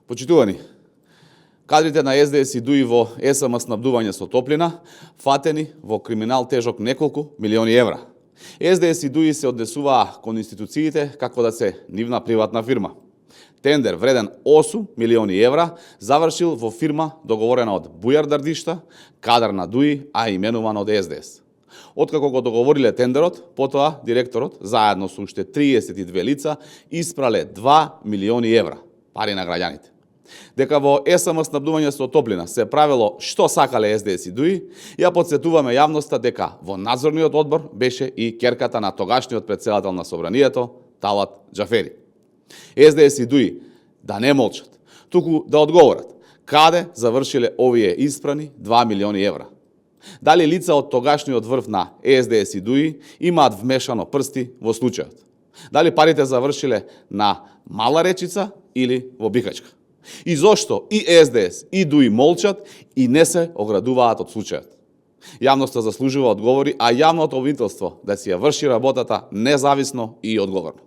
Почитувани, кадрите на СДС и ДУИ во СМ снабдување со топлина, фатени во криминал тежок неколку милиони евра. СДС и ДУИ се однесуваа кон институциите како да се нивна приватна фирма. Тендер вреден 8 милиони евра завршил во фирма договорена од Бујар Дардишта, кадар на ДУИ, а именуван од СДС. Откако го договориле тендерот, потоа директорот, заедно со уште 32 лица, испрале 2 милиони евра, пари на граѓаните. Дека во СМ снабдување со топлина се правело што сакале СДС и ДУИ, ја подсетуваме јавноста дека во надзорниот одбор беше и керката на тогашниот претседател на Собранието, Талат Џафери. СДС и ДУИ да не молчат, туку да одговорат каде завршиле овие испрани 2 милиони евра. Дали лица од тогашниот врв на СДС и ДУИ имаат вмешано прсти во случајот? Дали парите завршиле на Мала Речица или во Бикачка? И зошто и СДС и ДУИ молчат и не се оградуваат од случајот? Јавноста заслужува одговори, а јавното обвинителство да си ја врши работата независно и одговорно.